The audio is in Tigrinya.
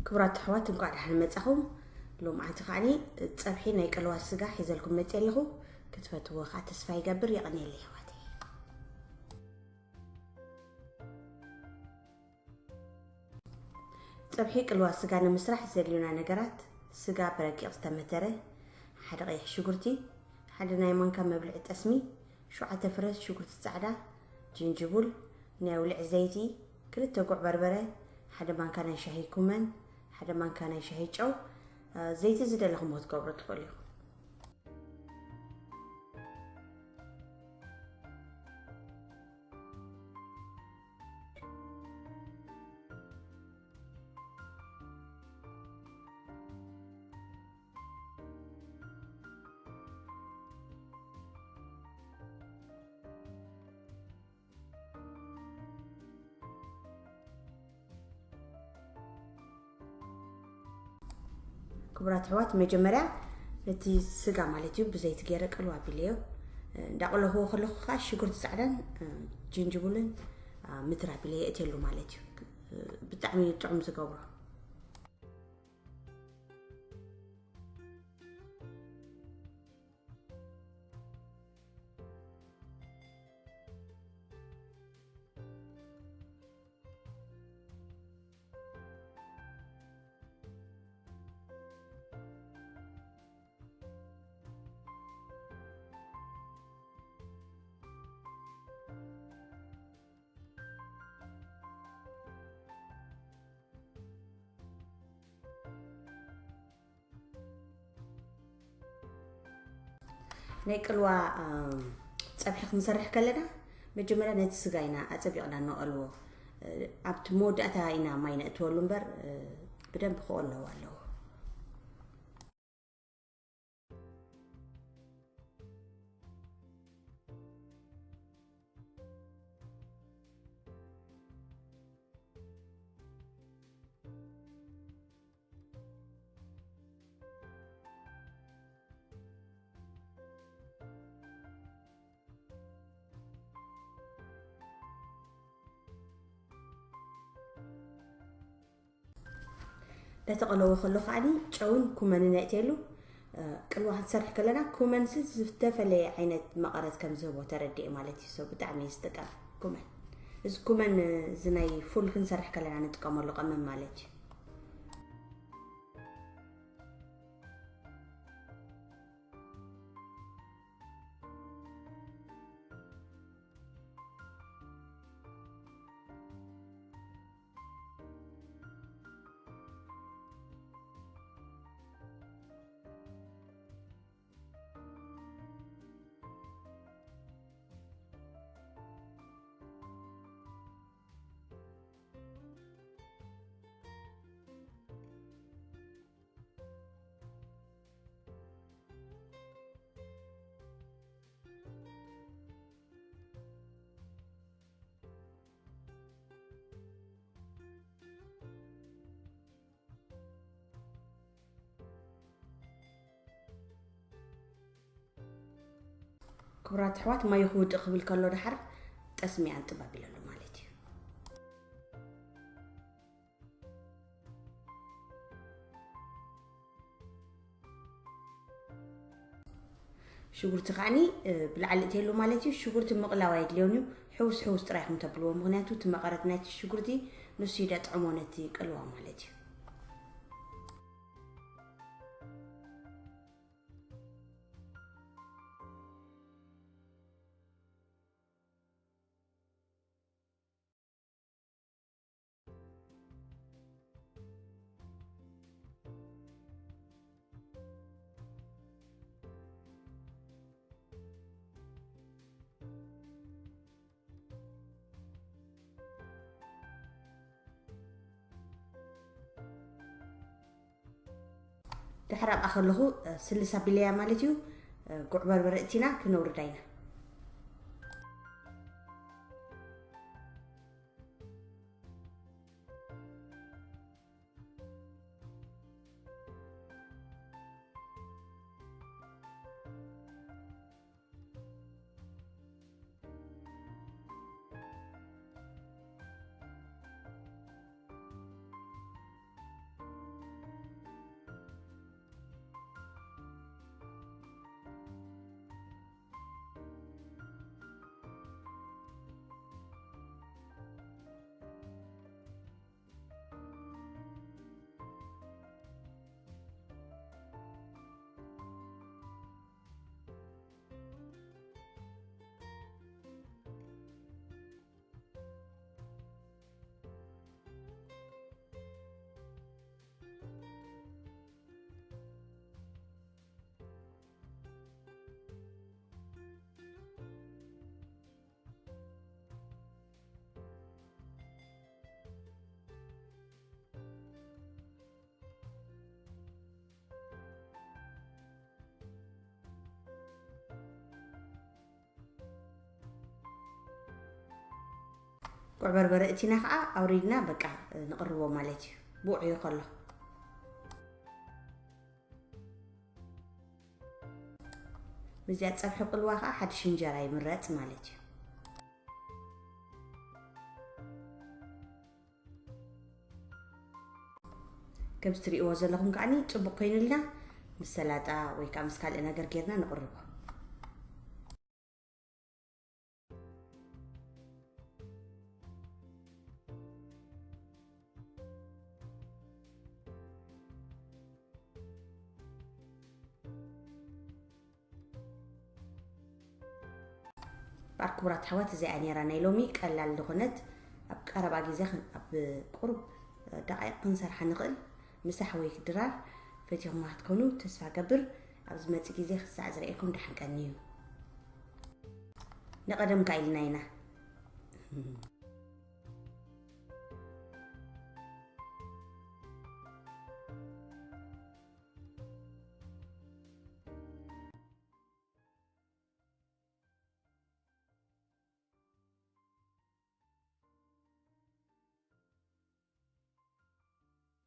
ክቡራት ኣሕዋት፣ እንኳዕ ደሓን መጻኹም። ሎምዓንቲ ከዓኒ ጸብሒ ናይ ቅልዋ ስጋ ሒዘልኩም መጽየ ኣለኹ። ክትፈትዎ ከዓ ተስፋ ይገብር። የቐንየለይ ኣሕዋተይ። ጸብሒ ቅልዋ ስጋ ንምስራሕ ዘድልዩና ነገራት፣ ስጋ ብረቂቕ ዝተመተረ፣ ሓደ ቀይሕ ሽጉርቲ፣ ሓደ ናይ ማንካ መብልዒ ጠስሚ፣ ሸውዓተ ፍረ ሽጉርቲ ጻዕዳ፣ ጅንጅቡል፣ ናይ ውልዒ ዘይቲ፣ ክልተ ጉዕ በርበረ፣ ሓደ ማንካ ናይ ሻሂ ኩመን፣ ሓደ ማንካ ናይ ሻሂ ጨው፣ እ፣ ዘይቲ ዝደለኹምዎ ክትገብሩ ትኽእሉ ኢኹም። ክቡራት ኣሕዋት፣ መጀመርያ ነቲ ስጋ ማለት እዩ ብዘይቲ ገይረ ቅልው ኣቢለዮ። እንዳቆለኹዎ ከለኹ ከዓ ሽጉርቲ ጻዕዳን፣ እ፣ ጅንጅብልን፣ እ፣ ምትር ኣቢለ የእትየሉ ማለት እዩ። እ፣ ብጣዕሚ እዩ ጥዑም ዝገብሮ። ናይ ቅልዋ፣ እ፣ ጸብሒ ክንሰርሕ ከለና መጀመርያ ነቲ ስጋ ኢና ኣጸቢቕና ነቐልዎ። እ፣ ኣብቲ መወዳእታ ኢና ማይ ነእትወሉ እምበር፣ እ፣ ብደንብ ክቐለዎ ኣለዎ። እንዳተቐለወ ከሎ ከዓኒ ጨውን ኩመንን የእትየሉ። እ፣ ቅልዋ ክንሰርሕ ከለና ኩመንሲ ዝተፈለየ ዓይነት መቐረት ከም ዝህቦ ተረዲኤ ማለት እዩ። So ብጣዕሚ እዩ ዝጥቀም ኩመን። እዚ ኩመን፣ እ፣ እዚ ናይ ፉል ክንሰርሕ ከለና ንጥቀመሉ ቀመም ማለት እዩ። ክቡራት ኣሕዋት፣ ማዩ ክውድእ ክብል ከሎ ደሓር ጠስሚ ኣንጥብ ኣቢለሉ ማለት እዩ። ሽጉርቲ ከዓኒ፣ እ፣ ብላዕሊ እትየሉ ማለት እዩ። ሽጉርቲ ምቕላው ኣየድልዮን እዩ። ሕውስ ሕውስ ጥራይ ኢኹም ተብልዎ፣ ምኽንያቱ እቲ መቐረት ናይቲ ሽጉርቲ ንሱ እዩ ደጥዕሞ ነቲ ቅልዋ ማለት እዩ። ድሕር ኣብኣ ከለኹ፣ እ፣ ስልስ ኣቢለያ ማለት እዩ። ጉዕ በርበረ እቲና ክነውርዳ ኢና። ጉዕ በርበረ እቲና ከዓ ኣውሪድና በቃ ንቕርቦ ማለት እዩ። ብውዕዮ ከሎ ምስዚኣ ፀብሒ ቅልዋ ከዓ ሓድሽ እንጀራ ይምረፅ ማለት እዩ። ከምዚ ትርእይዎ ዘለኹም ከዓኒ ጽቡቕ ኮይኑልና ምስ ሰላጣ ወይ ከዓ ምስ ካልእ ነገር ጌርና ንቕርቦ። እምበኣር ክቡራት ኣሕዋት፣ እዚኣ ነይራ ናይ ሎሚ ቀላል ዝኾነት ኣብ ቀረባ ግዜ ክን-፣ ኣብ ቁሩብ ደቓይቕ ክንሰርሓ ንኽእል። ምሳሕ ወይ ድራር ፈቲኹማ ክትኮኑ ተስፋ ገብር። ኣብ ዝመጽእ ግዜ ክሳዕ ዝርእየኩም ደሓን ቀንዩ። ንቐደም ከኣ ኢልና ኢና።